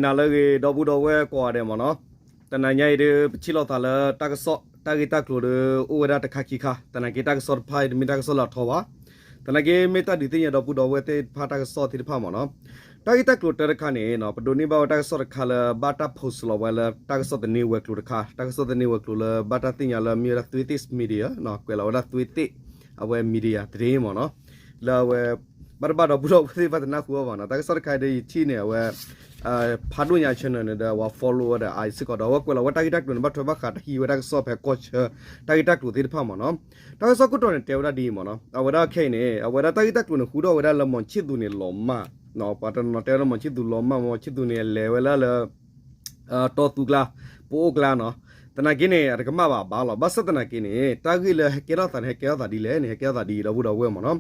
နၤလၢအဂ့ၤ ဒီပုၢ်ဒီဝဲၢ်ကိးဂၤဒဲးမ့ၢ်နီၤ, တနၤညါအံၤဒီး ပထံၣ်လိာ်သးလၢတၢ်ကစီၣ် တၢ်ဂ့ၢ်တၢ်ကျိၤဒီး အိၣ်ဝဲဒၣ်တခါခံခါ, သနာ်က့တၢ်ကစီၣ်တဖၣ်အံၤ တမ့ၢ်တၢ်ကစီၣ်လၢအထီဘၣ်. သနာ်က့မ့ၢ်တၢ်ဒုးသ့ၣ်ညါဒီပုၢ်ဒီဝဲၢ်သ့ၣ်တဖၣ်တၢ်ကစီၣ်သ့ၣ်တဖၣ်မ့ၢ်နီၤ. တၢ်ဂ့ၢ်တၢ်ကျိၤတၢတခါန့ၣ် ပဒိးန့ၢ်ဘၣ်ဝဲတၢ်ကစီၣ်တခါလၢ ဘၣ်တၢ် post လီၤဝဲလၢတၢ်ကစီၣ်သန့ဝဲၤကျိၤတခါ, တၢ်ကစီၣ်သန့ဝဲၤကျိၤလၢဘၣ်တၢ်သ့ၣ်ညါလၢမ့ၢ်ဝဲဒၣ် သွေးသစ် Media ကွဲးလီၤဝဲဒၣ် သွေးသစ် အဝဲ Media တဒ့မ့ၢ်နီၤ. လၢအဝဲ ဘၣ်တဘၣ်ဒီပုၢ်ဒီဝဲၢ်သ့ၣ်တဖၣ်တနၢ်ဟူအီၤဘၣ်နီၤ, တၢ်ကစီၣ်တခါဒီးယထံၣ်န့ၣ် အဝဲ ဖးဒိၣ်ညါ channel န့ၣ်ဒီး အဝဲ follow ဝဲဒီး အါအံၤစ့ၢ်ကီးဒီး အဝဲကွဲးလီၤဝဲတၢ်ဂ့ၢ်တၢ်ကျိၤန့ၣ် ဘၣ်ထွဲဘၣ်ဃးတဟံးဝဲတၢ်ကစီၣ်ဖဲကီၢ်ဆၢ တၢ်ဂ့ၢ်တၢ်ကျိၤသ့ၣ်တဖၣ်မ့ၢ်နီၤ. တၢ်ကစီၣ်ခိၣ်တီန့ၣ် တဲဝဲဒၣ်ဒ်အံၤမ့ၢ်နီၤ, အဝဲဒၣ်ခဲအံၤန့ၣ် အဝဲဒၣ်တၢ်ဂ့ၢ်တၢ်ကျိၤန့ၣ် ဟူထီၣ်ဝဲဒၣ်လၢ မောင်ချစ်သူ န့ၣ် လီၤမၢ်, ပှၤတနီၤတဲဝဲလၢ မောင်ချစ်သူ လီၤမၢ်, မောင်ချစ်သူ န့ၣ် အလဲၤဝဲလၢလၢ တီသူကျါ, ပအိၣ်ကျါနီၤ. သနာ်က့န့ၣ် အတကမၣ်ဘၣ်ဘၣ်လီၤ. ဘၣ်ဆၣ်သနာ်က့န့ၣ် တၢ်ဂ့ၢ်လၢဟဲကဲထီၣ်သးန့ၣ် ဟဲကဲထီၣ်သးဒ်လဲၣ်န့ၣ် ဟဲကဲထီၣ်သးဒ်အံၤ ဒီပုၢ်ဒီဝဲၢ်မ့ၢ်နီၤ.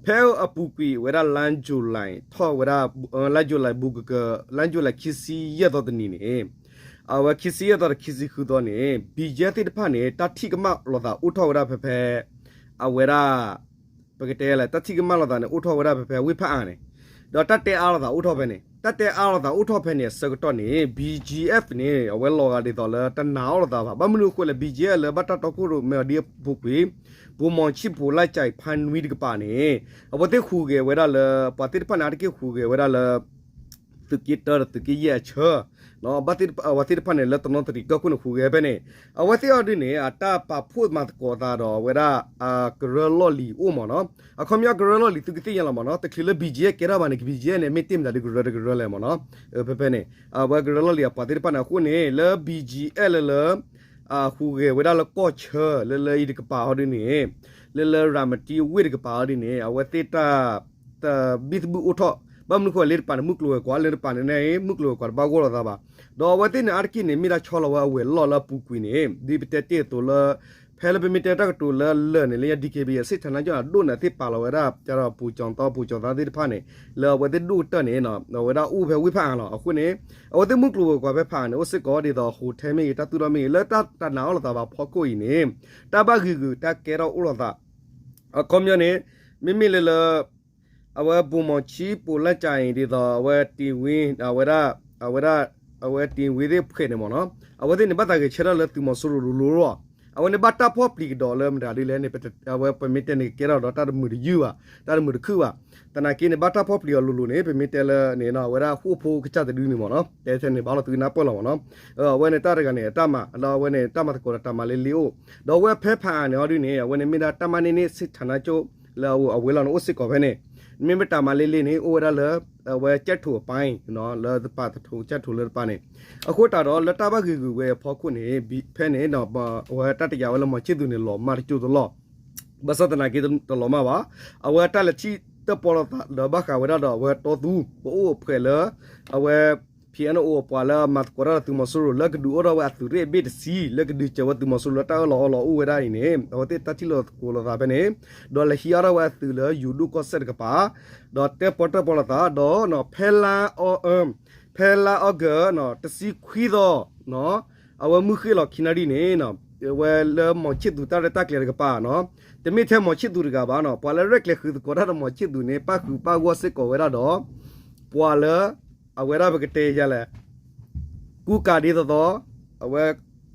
ဖဲအပူၤကွံာ်ဝဲဒၣ် လါယူၤလံ ထီၣ်ဝဲဒၣ် လါယူၤလံ ဘူးကကၢၤ လါယူၤလံ ခံဆံယဲၢ်သီတနံၤန့ၣ်, အဝဲခံဆံယဲၢ်သီဒီးခံဆံဃုသီန့ၣ် ဘီကၠဲၣ်သ့ၣ်တဖၣ်န့ၣ် တၢ်ထံၣ်ကမၣ်လိာ်သးအိၣ်ထီၣ်ဝဲဒၣ်ဖဲဖဲ အဝဲဒၣ် ပကတဲလဲၣ် တၢ်ထံၣ်ကမၣ်လိာ်သးန့ၣ် အိၣ်ထီၣ်ဝဲဒၣ်ဖဲဖဲဝ့ၢ်ဖးအါန့ၣ်, ဒီးတၢ်တဲအါလိာ်သးအိၣ်ထီၣ်ဖဲန့ၣ်, တၢ်တဲအါလိာ်သးအိၣ်ထီၣ်ဖဲန့ၣ် အဆၢကတီၢ်န့ၣ် ဘီကၠဲၣ် န့ၣ် အဝဲလီၤဂာ်ဒ်သိးလၢတနာ်အီၤလိာ်သးဘၣ်. ဘၣ်မနုၤအဃိလဲၣ် ဘီကၠဲၣ် လၢဘၣ်တၢ်တီခိၣ်ရိၣ်မဲအီၤဒ်အပူၤကွံာ် ဗိုလ်မှူးချစ် ဗိုလ်လၢကၠံၣ် ဖါနွံတကပၤန့ၣ် အဝဲသ့ၣ်ဟူးဂဲၤဝဲဒၣ်လၢ ပှၤသ့ၣ်တဖၣ်န့ၣ် အါတက့ၢ်ဟူးဂဲၤဝဲဒၣ်လၢ သုးက့တၢဒီးသုးက့ယဲၢ်အဆၢ ဘၣ်သ့ၣ်တဖၣ် အဝဲသ့ၣ်တဖၣ်န့ၣ် လၢတနီသရံၣ်ကီၢ်ခိၣ်န့ၣ် ဟူးဂဲၤဖဲန့ၣ်, အဝဲသ့ၣ်အီၤဒ်န့ၣ် အတၢ်ပာ်ဖှိၣ်မၤသကိးသးဒီးအဝဲဒၣ် ကရၢလီၢ်လံၤအိၣ်မ့ၢ်နီၤ. အခီပညီကရၢလီၢ်လံၤသုကသ့ၣ်ညါလီၤမ့ၢ်နီၤ, တချုးလၢ ဘီကၠဲၣ် ကဲထီၣ်ဘၣ်န့ၣ် ဘီကၠဲၣ် န့ၣ် မ့ၢ်တ့ၢ်မတၤဒုကရၢတကရၢလဲၣ်မ့ၢ်နီၤ. ဖဲဖဲန့ၣ် အဝဲကရၢလီၢ်လံၤအပှၤသ့ၣ်တဖၣ်န့ၣ် အဃိန့ၣ် လၢ ဘီကၠဲၣ် လၢလၢ ဟူးဂဲၤဝဲဒၣ်လၢကီၢ်ဆၢ လၢလၢအံၤတကပၤအီၤဒ်န့ၣ်, လၢလၢရၤမတံအဝ့ၢ်တကပၤအီၤဒ်န့ၣ် အဝဲသ့ၣ်တၢ် တဘံၣ်သဘုၣ်အိၣ်ထီၣ်, ဘၣ်မနုၤဃိလၢတပၤန့ၣ် မုၢ်ကျိၤဝဲၤကွာ် လၢတပၤန့ၣ် မုၢ်ကျိၤဝဲၤကွာ်တဘၣ်ဂီၢ်လိာ်သးဘၣ်. ဒီးအဝဲသ့ၣ်န့ၣ် အါတက့ၢ်န့ၣ် မ့ၢ်ဒၣ်ဆီလီၤဝဲအဝဲၤလီၢ်လၢအပူၤကွံာ်န့ၣ် ဒ်ပတဲတ့ၢ်အသိးလၢ ဖဲလၢပမ့ၢ်တဲတၢ်ကတိၤလၢလၢာ်န့ၣ် လၢညါ ဒီက့ဘံ အဆ့ၣ်ထးနါကၠိၣ်အဒိၣ်န့ၣ် သ့ၣ်ပာ်လီၤဝဲဒၣ် ကဒီးပူၤကၠီၤသီ ပူၤကၠီၤသီသ့ၣ်တဖၣ်န့ၣ် လၢအဝဲသ့ၣ်ဒိၣ်ကတၢၢ်န့ၣ် အဝဲဒၣ်အိၣ်ဖဲဝ့ၢ်ဖးအါလီၤ. အဃိန့ၣ် အဝဲသ့ၣ်မုၢ်ကျိၤဝဲၤကွာ်ဖဲဖးအါန့ၣ် အိၣ်စ့ၢ်ကီးဒ်သိး hotel မ့ၢ်ဂ့ၤ တၢ်သူၣ်ထီၣ်မ့ၢ်ဂ့ၤ လၢတၢ်တနာ်အီၤလိာ်သးဘၣ်ဖီခိၣ်အံၤန့ၣ် တၢ်ဘၣ်ဂ့ၤဂ့ၤ တၢ်ကဲထီၣ်အိၣ်လိာ်သး အခီပညီန့ၣ် မ့မ့ၢ်လၢလၢ အဝဲ ဗိုလ်မှူးချစ် ဗိုလ်လၢကၠံၣ် ဒ်သိး အဝဲတ့ၢ်ဝံ အဝဲဒၣ် အဝဲဒၣ် အဝဲတ့ၢ်ဝံသ့ၣ်ဖှဲးန့ၣ်မ့ၢ်နီၤ အဝဲသ့ၣ်န့ၣ် ဘၣ်သးဂဲၤဆၢထၢၣ်လၢသုးမီၤစိရိၤလိၤလိၤလီၤ. အဝဲန့ၣ်ဘၣ်တၢ်ဖီၣ်ပျံၤကဒီးလၢမတၤဒ်လဲၣ်န့ၣ် အဝဲပမ့ၢ်တဲန့ၣ် ကကဲထီၣ်ဒီးတၢ်တမုာ်တယုၢ်ဘၣ်, တၢ်တမုာ်တခုၣ်ဘၣ်. သနာ်က့န့ၣ် ဘၣ်တၢ်ဖီၣ်ပျံၤအီၤလိၤလိၤန့ၣ် ပမ့ၢ်တဲလၢန့ၣ် အဝဲဒၣ်ဃိၣ်ဖိကစၢ်တဒုန့ၣ်မ့ၢ်နီၤ တဲထဲန့ၣ် ဘၣ်လီၤသုကနၢ်ပၢၢ်လီၤမ့ၢ်နီၤ. အဝဲန့ၣ်တၢ်တဂၤန့ၣ် အတၢ်မၤ လၢအဝဲန့ၣ် တၢ်မၤသကိးဒီးတၢ်မၤလ့လ့အိၣ်, ဒီးအဝဲဖဲဖးအါန့ၣ်အီၤဒ်န့ၣ် အဝဲန့ၣ်မ့ၢ်ဒၣ်တၢ်မၤန့ၢ်န့ၢ် ဆ့ၣ်ထးနါကၠိၣ် လၢအဝဲလီၤန့ၣ် အိၣ်စ့ၢ်ကီးဖဲန့ၣ်, မ့မ့ၢ်တၢ်မၤလ့လ့န့ၣ် အိၣ်ဝဲဒၣ်လၢ အဝဲကၠဲၣ်ထိးအပၤ လၢတပၤတထိး ကၠဲၣ်ထိးလၢတပၤန့ၣ်, အဃိသတးဒီး လၢတၢ်ဘၣ်ဂ့ၤဂ့ၤဝဲအဖီခိၣ်န့ၣ် ဖဲန့ၣ် အဝဲတၢ်တယာ်ဝဲလၢ မောင်ချစ်သူ န့ၣ် လီၤမၢ်တကၠိတလီၢ်, ဘၣ်ဆၣ်သနာ်က့တလီၤမၢ်ဘၣ်. အဝဲတၢ်လဲၤထံၣ်တၢၣ်ပီလိာ်သးဒီးဘၣ်ဃးဝဲဒၣ်ဒီးအဝဲတီသူ ပအိၣ်အဖှဲးလၢ အဝဲ ဖံအဲၣ်အူ အပှၤလၢအမၤသကိးတၢ်ဒီးသုးမီၤစိရိၤ လၢကဒုးအိၣ်ထီၣ်ဝဲအသုးရ့ၣ်အဘ့ၣ်တဆံ လၢကဒုးစၢၤဝဲသုးမီၤစိရိၤလၢတၢ်အၢၣ်လီၤအီလီၤအိၣ်ဝဲဒၣ်အံၤန့ၣ် အဝဲသ့ၣ်တၢ်ထံၣ်လိာ်သကိးလိာ်သးဖဲန့ၣ်, ဒီးလဲၤဟံးအီၣ်ထီၣ်ဝဲအသုးလၢယူၤဒိၣ်ကီၢ်စဲၣ်တကပၤ, ဒီးတၢၣ်ပီတၢၣ်ပီလိာ်သးဒီး ဖဲလါ ဖဲလါအီကူး တဆံခွံသီ အဝဲမုၢ်ဃ့ၢ်လီၤခံနၣ်ရံၣ်န့ၣ် အဝဲလၢ မောင်ချစ်သူ တၢ်ရဲၣ်တၢ်ကျဲၤတကပၤနီၤ, တမ့ၢ်ထဲ မောင်ချစ်သူ တဂၤဘၣ်နီၤ, ပှၤလၢရဲၣ်ကျဲၤဃုာ်သကိးတၢ်ဒီး မောင်ချစ်သူ န့ၣ် ပၣ်ဃုာ်ပၣ်ဂီၢ်စ့ၢ်ကီးဝဲဒၣ်ဒီး ပှၤလၢ အဝဲဒၣ်ပကတဲယၤလဲၣ် ကူကၤဒ်သိးသိး အဝဲ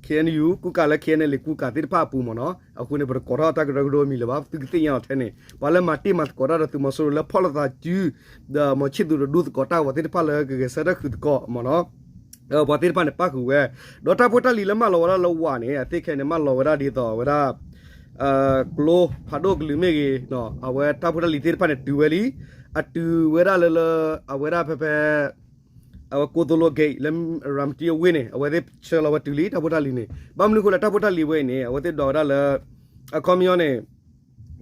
ခ့ၣ်အဲၣ်ယူၣ် ကူကၤလၢ ခ့ၣ်အဲၣ်ယူၣ် ကူကၤသ့ၣ်တဖၣ်အပူၤမ့ၢ်နီၤ. အဃိန့ၣ် ပတကိးထီၣ်တၢ်ကရၢကရိမံၤလၢၤဘၣ် သုကသ့ၣ်ညါလီၤထဲန့ၣ် ပှၤလၢမၤတ့ၢ်မၤသကိးတၢ်ဒီးသုးမီၤစိရိၤလၢဖီၣ်လိာ်သးစု ဒီး မောင်ချစ်သူ ဒီးဒိသကိးတၢ်အဝဲသ့ၣ်တဖၣ်လၢကဂဲၤဆၢထၢၣ်ဃုာ်သကိးမ့ၢ်နီၤ. ပှၤသ့ၣ်တဖၣ်န့ၣ် ပၣ်ဃုာ်ဝဲ ဒီးတၢ်ဖိတၢ်လံၤလၢမၢလီၤဝဲဒၣ်လၢဝးန့ၣ် အသ့ၣ်ခဲအံၤန့ၣ် မၢလီၤဝဲဒၣ်ဒ်သိးအဝဲဒၣ် ကျိဖးဒိၣ်ကလုာ်မ့ၢ်ဂ့ၤ အဝဲတၢ်ဖိတၢ်လံၤသ့ၣ်တဖၣ်န့ၣ် တုၤဝဲလံ. အတုၤဝဲဒၣ်လၢလၢ အဝဲဒၣ်ဖဲဖဲ အဝဲကိသိၣ်လိဂ့ၣ် လၢရၤမတံအဝ့ၢ်န့ၣ် အဝဲသ့ၣ်ဆှၢလီၤဝဲတုၤလံ တၢ်ဖိတၢ်လံၤန့ၣ်. ဘၣ်မနုၤအဃိလဲၣ် တၢ်ဖိတၢ်လံၤဝဲအံၤန့ၣ် အဝဲသ့ၣ်ဒိးဝဲဒၣ်လၢ အခီပညီန့ၣ်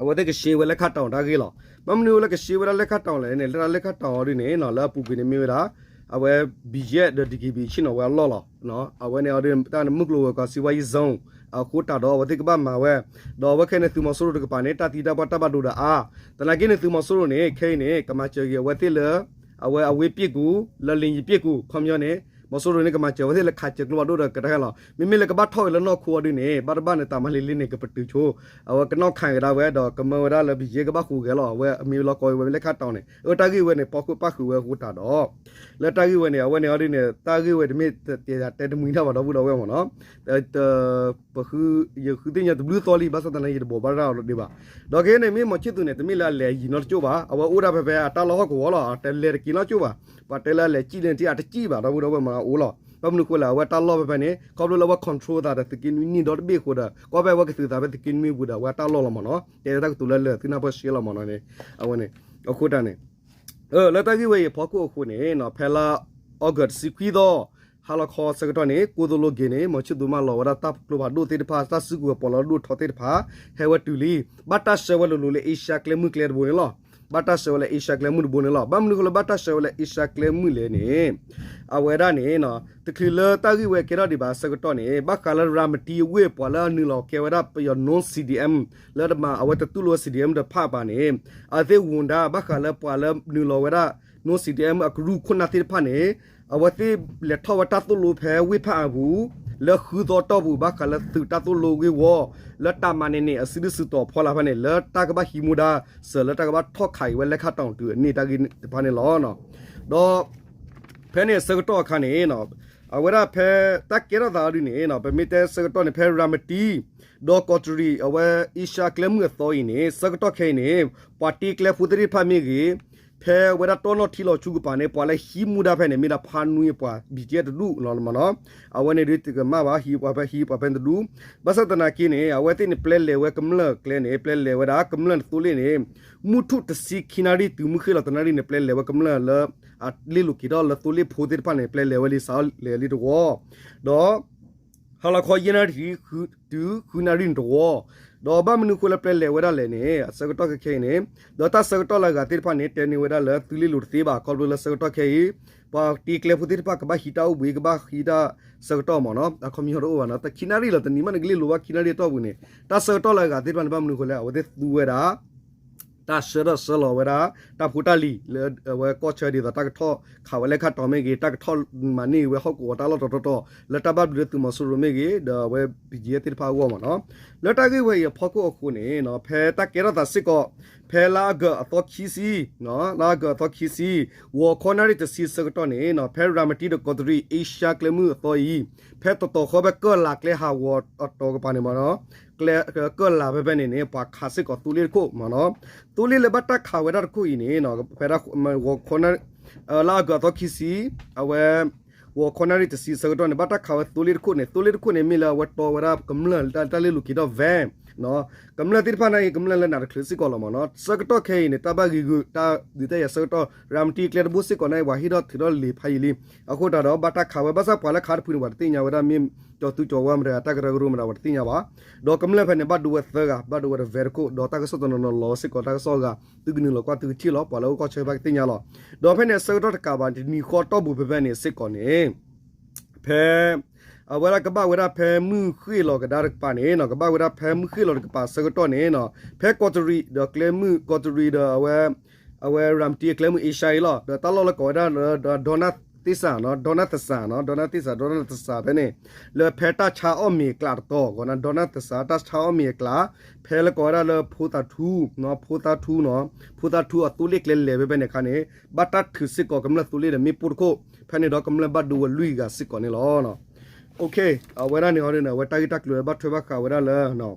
အဝဲသ့ၣ်ကရှဲဝဲလဲၣ်ခၣ်တီၤတၢ်ဂ့ၢ်လီၤ. ဘၣ်မနုၤအဃိလၢကရှဲဝဲဒၣ်လဲၣ်ခၣ်တီၤလဲၣ်န့ၣ် လၢတၢ်လဲၣ်ခၣ်တီၤအီၤဒ်န့ၣ် လၢအပူၤကွံာ်န့ၣ်မ့ၢ်ဝဲဒၣ် အဝဲ ဘံၣ်ယဲၣ် ဒီး ဒံၣ်ကံၣ်ဘံၣ် ဆ့ၣ်နီၤဝဲအလီၢ်လီၤ. အဝဲန့ၣ်အီၤဒ်န့ၣ် တၢ်န့ၣ်မုၢ်ကျိၤဝဲၤကွာ် စီးပွားရေးဇုန် အဃိသတးဒီး အဝဲသ့ၣ်ကဘၣ်မၤဝဲ ဒီးအဝဲခဲအံၤန့ၣ် သုးမီၤစိရိၤတကပၤန့ၣ် တၢ်သံတၢ်ပှၢ်တၢ်ဘၣ်ဒိဒီးအါ သနာ်က့န့ၣ် သုးမီၤစိရိၤန့ၣ် ခဲအံၤန့ၣ် ကမၤစၢၤက့ၤအဝဲသ့ၣ်လၢ အဝဲအဝ့ၢ်ပ့ၣ်ကူၣ် လၢလံယံၤပ့ၣ်ကူၣ် ခီပညီန့ၣ် မီၤစိရိၤန့ၣ် ကမၤစၢၤဝဲသ့ၣ်လၢခးစၢၤကျိဖးဒိၣ်ဒီးကတၢၢ်လီၤ. မ့မ့ၢ်လၢကဘၣ်ထီၣ်ဝဲလၢနီၢ်ခိအီၤဒုန့ၣ် ဘၣ်တဘၣ်န့ၣ် တၢ်မၤလ့လ့န့ၣ် ကပတုာ်ဆိ, အဝဲကနီၣ်ခးကဒါဝဲဒီး ကမၢဝဲဒၣ်လၢ BGF ကဘၣ်ဟူးဂဲၤလီၤ. အဝဲအမံၤလီၤကီဝဲလၢလဲၤခးတီၤန့ၣ် အတၢ်ဂ့ၢ်ဝဲန့ၣ် ဖီခိၣ်ပၣ်ဃုာ်ဝဲအဃိတၢ်ဒီး လၢတၢ်ဂ့ၢ်ဝဲန့ၣ် အဝဲန့ၣ်အီၤဒုန့ၣ် တၢ်ဂ့ၢ်ဝဲတမ့ၢ်တဲယၤတဲတမှံၤတၢ်ဘၣ်ဒီပုၢ်ဒီဝဲၢ်မ့ၢ်နီၤ ယဃုသ့ၣ်ညါတဘျုးသီလံ ဘၣ်ဆၣ်သနာ်က့ ယတဘိးဘၣ်ရၣ်အီၤဒံးဘၣ်. ဒီးခဲအံၤန့ၣ် မ့ၢ်မီၤဆံၣ်သူးန့ၣ် တမ့ၢ်လၢအလဲၤယံၤနီတကၠိၢ်ဘၣ်. အဝဲအိၣ်ဒၣ်ဖဲဖဲအတၢ်လီၢ်ဟီၣ်ကဝီၤလီၤ. အတလဲၤတက့ၤနီတကၠိၢ်ဘၣ်. ပှၤတဲလၢအလဲၤစံၣ်လၢနထံၣ်အတစံၣ်ဘၣ် ဒီပုၢ်ဒီဝဲၢ်မ့ၢ်အိၣ်လီၤ. ဘၣ်မနုၤအဃိလဲၣ် အဝဲတၢ်လီၢ်ဖဲဖဲန့ၣ် ခီဖျိလၢအဝဲ control သးဒီးသုးက့နွံနံၣ်ဒီတဘ့ၣ်အဃိဒီး ကွၢ်ဖဲအဝဲကသုးသးဖဲသုးက့နွံပူၤဒီး အဝဲတၢ်လီၢ်လီၤမ့ၢ်နီၤ တဲလၢတၢ်ကတိၤလၢလၢာ်သုးနၢ်ပၢၢ်ရှဲလီၤမ့ၢ်နီၤန့ၣ် အဝဲန့ၣ် အဃိတၢ်န့ၣ် လၢတၢ်ဂ့ၢ်ဝဲအံၤအဖီခိၣ်အဃိန့ၣ် ဖဲလါ August တဆံခွံသီ ဟါလီၤခီဆၢကတီၢ်န့ၣ် ကိသိၣ်လိက့ၤန့ၣ် မီၤဆံၣ်သူးမၢလီၤဝဲဒၣ်တၢ်ကျိဖးဒိၣ်သ့ၣ်တဖၣ် တၢ်စုကဝဲၤပီးလီၤဒိၣ်ထီသ့ၣ်တဖၣ် ဟဲဝဲတုၤလံ ဘၣ်တၢ်ဆှၢဝဲလိၤလိၤလၢအ့ရှါကျဲမုၢ်ကျဲတဘိန့ၣ်လီၤ. ဘၣ်တၢ်ဆှၢဝဲလၢအ့ရှါကျဲမုၢ်တဘိန့ၣ်လီၤ. ဘၣ်မနုၤအဃိလၢဘၣ်တၢ်ဆှၢဝဲလၢအ့ရှါကျဲမုၢ်လဲၣ်န့ၣ် အဝဲဒၣ်န့ၣ် တချုးလၢတၢ်ဂ့ၢ်ဝဲကဲထီၣ်ဒံးဘၣ်အဆၢကတီၢ်န့ၣ် ဘၣ်ဃးလၢရၤမတံအဝ့ၢ်ပှၤလၢအနုာ်လီၤကဲဝဲဒၣ်ပယီၤ non-CDM လၢတမၤအဝဲတတူၢ်လိာ်ဝဲ CDM တဖၣ်ဘၣ်န့ၣ် အဝဲသ့ၣ်ဝူၤဒါဘၣ်ဃးလၢပှၤလၢနုာ်လီၤဝဲဒၣ် non-CDM အကရူၢ်ခိၣ်နၢ်သ့ၣ်တဖၣ်န့ၣ် အဝဲသ့ၣ်လဲၤထီၣ်ဝဲတၢ်သိၣ်လိဖဲဝ့ၢ်ဖးအါပူၤ လၢဃုသီတီၢ်ပူၤ ဘၣ်ဃးလၢသုးတၢ်သိၣ်လိဂ့ၢ်ဝီ လၢတၢ်မၤန့ၢ်န့ၣ် အစုဒုၣ်စုတီၤဖီလာ်ဖဲန့ၣ် လၢတၢ်ကဘၣ်ဟံးမူဒါ စၢၤလၢတၢ်ကဘၣ်ထီၣ်ခးက့ၤဝဲလဲၤခးတီၤတုၤအန့ၢ်တၢ်ဂ့ၢ်တဖၣ်န့ၣ်လီၤ. ဒီး ဖဲန့ၣ်ဆၢကတီၢ်အခါန့ၣ် အဝဲဒၣ်ဖဲတၢ်ကဲထီၣ်သးအီၤဒုန့ၣ် ပမ့ၢ်တဲဆၢကတီၢ်န့ၣ် ဖဲရၤမတံ ဒီးကီးတရံး အဝဲအ့ရှါကျဲမုၢ်အသီအံၤန့ၣ် ဆၢကတီၢ်ခဲအံၤန့ၣ် ပှၤတ့ကျဲဖိသ့ၣ်တဖၣ်မ့ၢ်ဂ့ၤ ဖဲဝဲဒၣ်တီနီၣ်ထံလီၤဆူကပၤန့ၣ် ပှၤလၢဟံးမူဒါဖဲန့ၣ် မ့ၢ်ဒၣ်ဖါနွံအပှၤ BGF တဒူၣ်လီၤမ့ၢ်နီၤ. အဝဲန့ၣ်ဒုးတကမၣ်ဘၣ် ဟံးပှၤဖဲဟံးပှၤဖဲတဒူၣ်. ဘၣ်ဆၣ်သနာ်က့န့ၣ် အဝဲသ့ၣ်န့ၣ် ပျဲလဲၤဝဲကမျၢၢ်ကျဲန့ၣ် ပျဲလဲၤဝဲဒၣ်ကမျၢၢ်သိလ့ၣ်န့ၣ် မုၢ်ထူၣ်တဆံခံနၣ်ရံၣ်တုၤမုၢ်ဃ့ၢ်လီၤတနၣ်ရံၣ်န့ၣ် ပျဲလဲၤဝဲကမျၢၢ်လၢ အလ့ၣ်လိၤက့ၤထီၣ်လၢသိလ့ၣ်ဖိသ့ၣ်တဖၣ်န့ၣ် ပျဲလဲၤဝဲလံ စးလဲၤလံတဝီ ဒီး ဟါလီၤခီယဲၢ်နၣ်ရံၣ် တုၤဃုနၣ်ရံၣ်န့ၣ်တဝီ ဒီးဘၣ်မနုၤအဃိလၢပျဲလဲၤဝဲဒၣ်လဲၣ်န့ၣ် အဆၢကတီၢ်ခဲခဲအံၤန့ၣ် ဒီးတၢ်ဆၢကတီၢ်လၢအဂၤသ့ၣ်တဖၣ်န့ၣ် တဲန့ၢ်ဝဲဒၣ်လၢသုလ့ၣ်လိၤတသ့ဘၣ် ခီဖျိလၢဆၢကတီၢ်ခဲအံၤ ပှၤတ့ကျဲဖိသ့ၣ်တဖၣ်ကဘၣ်ဟံးတၢ်အိၣ်ဘှံး ကဘၣ်ဟံးတၢ်ဆၢကတီၢ်မ့ၢ်နီၤ အခီပညီတအိၣ်ဘၣ်နီၤ တခံနၣ်ရံၣ်လီၤ တနံၤမးန့ၣ်ကလ့ၣ်လိၤဘၣ်ခံနၣ်ရံၣ်အတီၢ်ပူၤန့ၣ် တၢ်ဆၢကတီၢ်လၢအဂၤသ့ၣ်တဖၣ်န့ၣ် ဘၣ်မနုၤအဃိလဲၣ် အဝဲသ့ၣ်သူဝဲဒၣ် တၢ်ဆှၢထီၣ်ဆှၢလီၤဝဲဒၣ် တၢ်ဖိတၢ်လံၤလၢအဝဲကီၢ်ဆၢဒ်သိးတၢ်ကထီၣ်ခးဝဲလဲၤခးတီၤမ့ၢ်ဂ့ၤ တၢ်ကထီၣ်မၤန့ၢ်ဝဲဟီၣ်ကဝီၤတၢ်လီၢ်တတီၤတီၤ လၢတၢ်ဘၣ်ဘျုးလၢသုးမီၤစိရိၤမ့ၢ်ဂ့ၤ ဒီးအဝဲ BGF သ့ၣ်တဖၣ်အဂီၢ်မ့ၢ်နီၤ လၢတၢ်ဂ့ၢ်ဝဲအံၤအဖီခိၣ်အဃိန့ၣ် ဖဲတၢ်ကဲထီၣ်သးစ့ၢ်ကီး ဖဲလါအကၢၣ်အသီခံဆံ လါအကၢၣ်အသီခံဆံ ဂီၤခီနၣ်ရံၣ်တဆံဆၢကတီၢ်န့ၣ် ဖဲရၤမတံဒီးကီးတရံး အ့ရှါကျဲမုၢ်အသီအံၤ ဖဲတတီၤဃီဖဲကၢၢ်လးကျဲဟးဂီၤအတီၤကပၤန့ၣ်မ့ၢ်နီၤ ကျဲ ကၢၢ်လးဖဲဖဲန့ၣ်န့ၣ် ပှၤခးစ့ၢ်ကီးသိလ့ၣ်တခိၣ်မ့ၢ်နီၤ သိလ့ၣ်လၢဘၣ်တၢ်ခးဝဲဒၣ်တခိၣ်အံၤန့ၣ် ဖဲဂီၤခီ လါအကၢၣ်အသီခံဆံ အဝဲ ဂီၤခီနၣ်ရံၣ်တဆံဆၢကတီၢ်န့ၣ် ဘၣ်တၢ်ခးဝဲသိလ့ၣ်တခိၣ်န့ၣ် သိလ့ၣ်တခိၣ်န့ၣ် မ့ၢ်လၢအဝဲတီဝဲဒၣ်ကမျၢၢ်လၢတၢ်လ့ၣ်လိၤက့ၤထီၣ် van ကမျၢၢ်သ့ၣ်တဖၣ်န့ၣ် ကမျၢၢ်လၢနးတချုးစ့ၢ်ကီးလီၤမ့ၢ်နီၤ ဆၢကတီၢ်ခဲအံၤန့ၣ် တၢ်ဘၣ်ဂ့ၤဂုာ် တၢ်ဒုးတၢ်ယၤဆၢကတီၢ် ရၤမတံကျဲတဘိစ့ၢ်ကီးန့ၣ် ပှၤဟ့ၣ်ထီၣ်ထုးထီၣ်လံာ်ဖးယံာ်လံ အဃိတၢ်ဒီး ဘၣ်တၢ်ခးဝဲ ဘၣ်ဆၣ်ပှၤလၢခးတဖုန့ၣ် ပှၤတသ့ၣ်ညါဝဲဒၣ်မ့ၢ် ကၠီၤသူကၠီၤဝါမတၤ တၢ်ကရၢကရိမတၤ ပှၤတသ့ၣ်ညါဘၣ် ဒီးကမျၢၢ်ဖဲန့ၣ် ဘၣ်ဒိဝဲသၢဂၤ ဘၣ်ဒိဝဲဒီး van တခိၣ် ဒီးတၢ်ကစီၣ်တနီၤနီၤလီၤဝဲစ့ၢ်ကီး တၢ်ကစီၣ်အဂၤ သုကနုာ်လီၤကွၢ်သုကထံၣ်လီၤ ပှၤလၢအိၣ်ကီၢ်ဆၢဘၣ်ကသ့ၣ်ညါလီၤ ဒီးဖဲန့ၣ်အဆၢကတီၢ်တကးဘၣ် တနံၤဃီတီၢ်ပူၤဖဲဖဲန့ၣ်စ့ၢ်ကီးန့ၣ် ဖဲ အဝဲဒၣ်ကဘၣ်ဝဲဒၣ်ဖဲမုၢ်ဃ့ၢ်လီၤကဒါတကပၤန့ၣ် ကဘၣ်ဝဲဒၣ်ဖဲမုၢ်ဃ့ၢ်လီၤတကပၤဆၢကတီၢ်န့ၣ် ဖဲကီးတရံးဒီးကျဲမုၢ် ကီးတရံးဒီးအဝဲ အဝဲရၤမတံအကျဲမုၢ်အ့ရှါအံၤလီၤ ဒီးတၢ်လီၢ်လၢကိးဝဲဒၣ်လၢ ဒီနၢ်သ့ၣ်စး ဒီနၢ်သ့ၣ်စး ဒီနၢ်သ့ၣ်စး ဒီနၢ်သ့ၣ်စးဖဲန့ၣ် လၢဖဲတၢ်ဆါအီၣ်မ့ၤအကျးတတီၤ ကိးဝဲဒၣ် ဒီနၢ်သ့ၣ်စး တၢ်ဆါအီၣ်မ့ၤအကျး ဖဲလၢကိးဝဲဒၣ်လၢဖိသၣ်ထူ ဖိသၣ်ထူ ဖိသၣ်ထူအသိလ့ၣ်ကျဲလဲၤဝဲဖဲန့ၣ်အခါန့ၣ် ဘၣ်တၢ်ထုးစ့ၢ်ကီးကမျၢၢ်သိလ့ၣ်ဒီးမ့ၣ်ပိၢ်တခိၣ် ဖဲန့ၣ်ဒီးကမျၢၢ်ဘၣ်ဒိဝဲလွံၢ်ဂၤစ့ၢ်ကီးန့ၣ်လီၤ အဝဲဒၣ်န့ၣ်အီၤဒ်န့ၣ် အဝဲတၢ်ဂ့ၢ်တၢ်ကျိၤဘၣ်ထွဲဘၣ်ဃးဝဲဒၣ်လၢ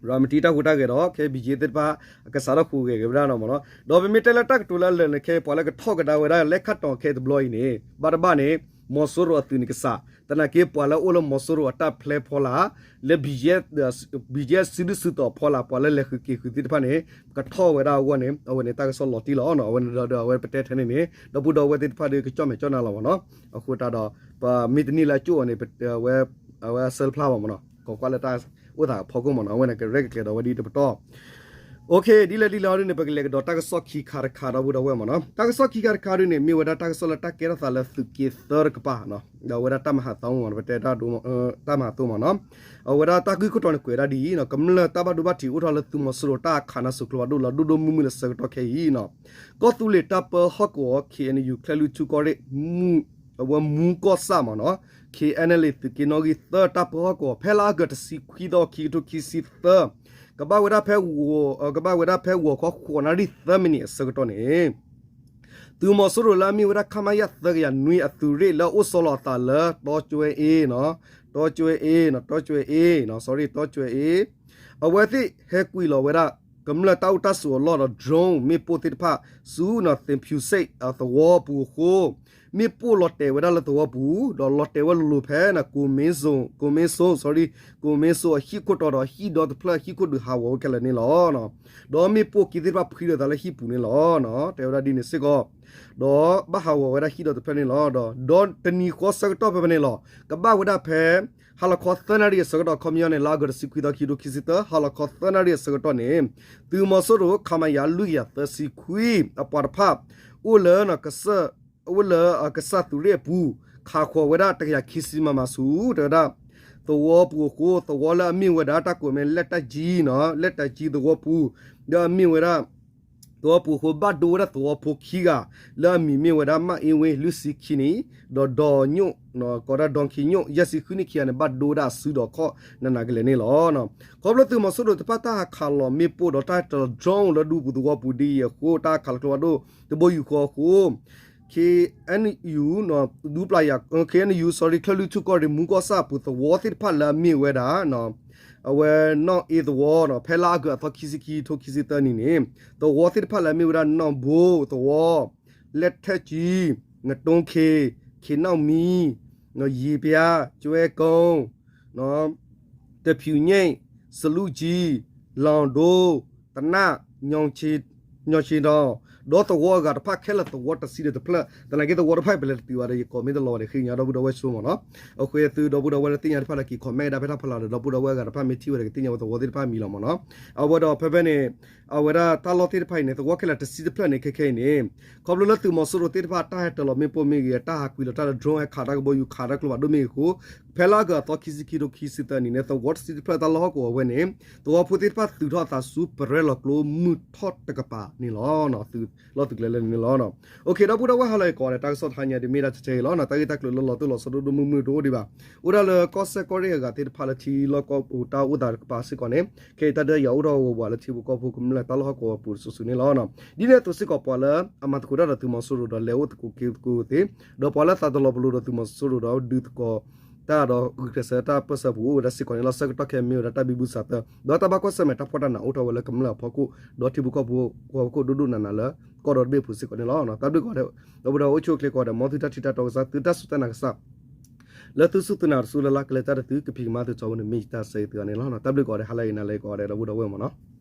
ရၤမတံတၢ်ဟူးတၢ်ဂဲၤဒီး ခဲ BGF သ့ၣ်တဖၣ် အကစးထီၣ်ဟူးဂဲၤက့ၤဝဲဒၣ်လီၤမ့ၢ်နီၤ ဒီးပမ့ၢ်တဲလၢတၢ်ကတိၤလၢအလၢာ်န့ၣ် ခဲအံၤပှၤလၢကထီၣ်ကဒါဝဲဒၣ်လဲၤခးတီၤခဲအံၤတဘျီအံၤန့ၣ် ဘၣ်တဘၣ်န့ၣ် မီၤစိရိၤအသုးန့ၣ်ကစး သနာ်က့ပှၤလၢအိၣ်လၢမီၤစိရိၤအတၢ်ဖျဲဖီလာ် လၢ BGF စုဒုၣ်စုတီၤဖီလာ် ပှၤလၢလဲၤဃုာ်က့ၤဃုာ်သ့ၣ်တဖၣ်န့ၣ် ကထီၣ်ဝဲဒၣ်အဂီၢ်န့ၣ် အဝဲန့ၣ်တၢ်ကစီၣ်လီၤတံၢ်လီၤ အဝဲန့ၣ်ဒီးအဝဲပတဲထဲန့ၣ်န့ၣ် ဒီပုၢ်ဒီဝဲၢ်သ့ၣ်တဖၣ်ဒီးကကၠီၣ်မဲာ်ကၠီၣ်နါလီၤမ့ၢ်နီၤ အဃိတၢ်ဒီး ပမ့ၢ်တန့ၢ်လၢအကၠိၣ်အီၤန့ၣ် အဝဲအဆၢတဖျါဘၣ်မ့ၢ်နီၤ ကိးကွၢ်လၢတၢ်အိၣ်သးအဖီခိၣ်မ့ၢ်နီၤ အဝဲန့ၣ်ကရဲၣ်ကကျဲၤဒီးအဝဲဒ်တပတီၢ် ဒ်လဲၣ်ဒ်လဲၣ်အီၤဒ်န့ၣ် ပကလဲၤကဒီးတၢ်ကစီၣ်ခံခါတခါဒီပုၢ်ဒီဝဲၢ်မ့ၢ်နီၤ တၢ်ကစီၣ်ခံခါတခါဒ်န့ၣ် မ့ၢ်ဝဲဒၣ်တၢ်ကစီၣ်လၢတၢ်ကဲထီၣ်သးလၢသုးက့သၢတကပၤ ဒီးအဝဲဒၣ်တၢ်မၤဟးသီမ့ၢ်နီၤ ပတဲတၢ်မၤဟးသီမ့ၢ်နီၤ အဝဲဒၣ်တၢ်ဂ့ၢ်ခိၣ်တီန့ၣ်ကွဲးဒၣ်ဒ်အံၤ ကမျၢၢ်တၢ်ဘၣ်ဒိဘၣ်ထံးအိၣ်ထီၣ်လၢသုးမီၤစိရိၤတၢ်ခးနါစိၤကျိဖးဒိၣ်လၢဒိၣ်ဒိၣ်မုၢ်မုၢ်လၢဆၢကတီၢ်ခဲအံၤ ကီၢ်သူလ့ၤတၢ်ပၢဟီၣ်ကဝီၤ KNU ချဲၣ်လွံၢ်ထူကီၢ်ရ့ၣ် မုၢ် အဝဲမူကီၢ်ဆၣ်မ့ၢ်နီၤ KNLA သုးက့နီၣ်ဂံၢ်သၢ တၢ်ပၢဟီၣ်ကဝီၤ ဖဲလါအီကူးတဆံခွံသီ ခံကထိခံဆံသၢ ကဘၣ်ဝဲဒၣ်ဖဲ ကဘၣ်ဝဲဒၣ်ဖဲဂီၤခီဃိးနၣ်ရံၣ်သၢမံးနံးအဆၢကတီၢ်န့ၣ် သုးမီၤစိရိၤလၢအမ့ၢ်ဝဲဒၣ် ခမရ သၢကယၤနွံ အသုးရ့ၣ်လၢအအိၣ်ဆီလီၤအသးလၢ တီကၠွဲအ့ တီကၠွဲအ့ တီကၠွဲအ့ sorry တီကၠွဲအ့ အဝဲသ့ၣ်ဟဲကွံာ်လီၤဝဲဒၣ် ကမျၢၢ်တၢ်အိၣ်တၢ်ဆိးအလီၢ်ဒီး drone မ့ၣ်ပိၢ်သ့ၣ်တဖၣ် ဆူနီၤ သ့ဖၠူစ့ၣ် သဝီပူၤအဃိ မ့ၣ်ပိၢ်လီၤတဲာ်ဝဲဒၣ်လၢသဝီပူၤ ဒီးလီၤတဲာ်ဝဲလိၤလိၤဖဲန့ၣ် ကိးမ့စိ ကိးမ့စိ sorry ကိးမ့စိအဟံၣ်ခိၣ်တီဒီးဟံၣ်ဒီတဖျၢၣ်ဟံၣ်ခိၣ်ဒုးဟးဂီၤဝဲခဲလၢာ်န့ၣ်လီၤ. ဒီးမ့ၣ်ပိၢ်က့ၤသ့ၣ်တဖၣ်ဖှံဒီးသးလၢဟံၣ်ပူၤန့ၣ်လီၤ. တဲဝဲဒၣ်ဒ်န့ၣ်စ့ၢ်ကီး ဒီးဘၣ်ဟးဂီၤဝဲဒၣ်ဟံၣ်ဒီတဖျၢၣ်န့ၣ်လီၤ. ဒီး ဒီးတနံၤဃီဆၢကတီၢ်ဖဲဖဲန့ၣ်လီၤ ကဘၣ်ဝဲဒၣ်ဖဲ ဟါလီၤခီသၢနၣ်ရံၣ်အဆၢကတီၢ် ခီပညီန့ၣ် လါအီကူးတဆံခွံသီ ခံကထိခံဆံသၢ ဟါလီၤခီသၢနၣ်ရံၣ်အဆၢကတီၢ်န့ၣ် သုးမီၤစိရိၤ ခမရ လွံၢ်ကယၤသၢဆံခွံ အပှၤတဖၣ် အိၣ်လၢ အိၣ်လၢကစၢ်သုးရ့ၣ်အပူၤ ခးဃီၤဝဲဒၣ်တကယၤခံဆံ မမ ဆူ တဲဝဲဒၣ် သဝီပူၤအဃိ သဝီလၢအမ့ၢ်ဝဲဒၣ်တၢ်ကိးမ့ၢ်လဲၣ်တၢ်ကၠံ လဲၣ်တၢ်ကၠံသဝီပူၤ ဒီးအမ့ၢ်ဝဲဒၣ် သဝီပူၤအဃိ ဘၣ်ဒိဝဲဒၣ်သဝီဖိခံဂၤ လၢအမံၤမ့ၢ်ဝဲဒၣ် မၣ်အ့ဝ့ လွံၢ်ဆံခံနံၣ် ဒီးဒီညိၣ် ကိးဒၣ်ဒီခံညိၣ် ယဲၢ်ဆံဃုနံၣ်ခံဂၤန့ၣ် ဘၣ်ဒိဝဲဒၣ်အစုဒီးခီၣ်နးနးကလဲာ်န့ၣ်လီၤ. ခီဖျိသုးမီၤစိရိၤတဖၣ်တၢ်ဟးခးလီၤမ့ၣ်ပိၢ်ဒီးတၢ်ဟဲတၢၤလီၤ drone လၢဒူပူၤသဝီပူၤဒ်အံၤအဃိ တၢ်ဟးခးလီၤကျိဖးဒိၣ် တဘိယူၢ်ဃီအဃိ KNU ဒူပျၤယၤ KNU sorry ချၢၣ်လွံၢ်ထူၣ်ကီၢ်ရ့ၣ် မူကီၢ်ဆၣ်အပူၤသဝီသ့ၣ်တဖၣ်လၢအမ့ၢ်ဝဲဒၣ် အဝဲနီၣ်အ့သဝီ ဖဲလါအီကူးအသီခံဆံခံ ခံကထိခံဆံသၢနံၣ်န့ၣ် သဝီသ့ၣ်တဖၣ်လၢအမ့ၢ်ဝဲဒၣ် နီၣ်ဘိသဝီ လဲၣ်ထဲကၠံ နတိခ့ ခ့နီၣ်မံ ယံၤပျါ ကၠွဲကိ တဖၠူည့ၣ် စလူကၠံ လီၣ်ဒိ တနၣ် ညီၣ်ဆ့ဒီး ဒီးသဝီအဂၤတဖၣ်ခဲလၢာ်သဝီတဆံဒီးတဖျၢၣ် သနာ်က့သဝီတဖၣ်အံၤပလဲၤတတုၤဘၣ်ဒီး ယကိးမ့ၢ်တလီၤဝဲဒီး ဃ့ကညးဒီပုၢ်ဒီဝဲၢ်ဆိမ့ၢ်နီၤ. အဃိသုဒီပုၢ်ဒီဝဲၢ်လၢသ့ၣ်ညါတဖၣ်ဒီးက့ၤ comment ဒၣ်ဖဲတၢ်ဖီလာ်ဒီး ဒီပုၢ်ဒီဝဲၢ်အဂၤတဖၣ်မ့ၢ်ထံၣ်ဝဲဒီးကသ့ၣ်ညါဝဲသဝီသ့ၣ်တဖၣ်အမံၤလီၤမ့ၢ်နီၤ. အဝဲဒီးဖဲဖဲန့ၣ် အဝဲဒၣ်တၢ်လီၢ်သ့ၣ်တဖၣ်အံၤန့ၣ် သဝီခဲလၢာ်တဆံတဖျၢၣ်န့ၣ် ခဲခဲအံၤန့ၣ် ခီဖျိလၢသုးမီၤစိရိၤသ့ၣ်တဖၣ်တၢ်ဟဲတၢၤလီၤမ့ၣ်ပိၢ်မ့ၢ်ဂ့ၤ တၢ်ဟးကွံာ်လီၤတၢ်လၢ drone ဟဲခးတၢ်ကဘီယူၤခးတၢ်ကျိဖးဒိၣ်မ့ၢ်ဂ့ၤအဃိ ဖဲလါအီကူးအသီခံဆံခံ ခံကထိခံဆံသၢနံၣ်န့ၣ် သဝီတဆံတဖျၢၣ်တၢ်လီၢ်ဟီၣ်ကဝီၤဝဲန့ၣ် သဝီဖိသ့ၣ်တဖၣ်သုးထီၣ်အသးဆူပရဲလီၤကျိမုၢ်ထီၣ်တကပၤန့ၣ်လီၤ. လီၤသုးကျဲၤလၢန့ၣ်လီၤ. တၢ်ကစီၣ်တဟါညါဒ်မ့ၢ်ဒၣ်ထဲအံၤလီၤ. တၢ်ဂ့ၢ်တၢ်ကျိၤလၢလီၤတိၢ်လီၤဆီဒိၣ်ဒိၣ်မုၢ်မုၢ်တအိၣ်ဒံးဘၣ်. အိၣ်ဒၣ်လၢကီၢ်စဲၣ်ကီၢ်ရ့ၣ်အဂၤသ့ၣ်တဖၣ်လၢထံလီၢ်ကီၢ်ပူၤတၢ်အိၣ်သးတကပၤစ့ၢ်ကီးန့ၣ် ခဲအံၤတၢ်ဒုးယၤအိၣ်ထီၣ်ဂီၤဝးလၢထံဖိကီၢ်ဖိကမျၢၢ်တၢ်လီၢ်ဟီၣ်ကဝီၤပူၤတစိၤစိၤန့ၣ်လီၤ. ဒ်န့ၣ်အသိးစ့ၢ်ကီးပှၤလၢအမၤသကိးတၢ်ဒီးသုးမီၤစိရိၤဒီးလဲၤအိၣ်သကိးက့ၤသကိးသ့ ဒီးပှၤလၢသးတလီၤပလိာ်ဒီးသုးမီၤစိရိၤဒီးဒုးသကိးတၢ်ဒီးဂုာ်ကျဲးစၢးတၢ်ပၢၢ်ဆၢပူၤအိၣ်ဝဲဒၣ်စ့ၢ်ကီးန့ၣ်လီၤ. ဆၢကတီၢ်ခဲအံၤမ့ၢ်ဝဲဒၣ်တၢ်ဘံဘူဆးသၢ ဒီးတၢ်ဘၣ်ကွၢ်ဆၢၣ်မဲာ်တၢ်ဖှီၣ်တၢ်နးအိၣ်ထီၣ်ဝဲလၢကမျၢၢ်အဖီခိၣ် ဒီးထံဖိကီၢ်ဖိအဖီခိၣ်ဒိၣ်ဒိၣ်နးနးလၢကီၢ်ဒီတဘ့ၣ်အပူၤစ့ၢ်ကီးန့ၣ်လီၤ. တၢ်ဘျုးကိးဂၤဒဲး ဒီပုၢ်ဒီဝဲၢ်အိၣ်ဆူၣ်အိၣ်ချ့ကိးဂၤဒဲး မ်သုတၢ်ထံၣ်တၢ်တီကစၢ် သုတၢ်စူၢ်တၢ်နာ်ကစၢ် လၢသုစူၢ်သုနာ်တစူၢ်လၢ်လၢ် ကလဲၤတၢ်တသုကဖံးကမၤသုထီဘိန့ၣ် မ့ၢ်ယတၢ်ဆၢဂ့ၤသုဂၤန့ၣ်လီၤ. တၢ်ဘျုးကိးဂၤဒဲး ဟါလၢအဂ့ၤ နၤလၢအဂ့ၤကိးဂၤဒဲး ဒီပုၢ်ဒီဝဲၢ်မ့ၢ်နီၤ.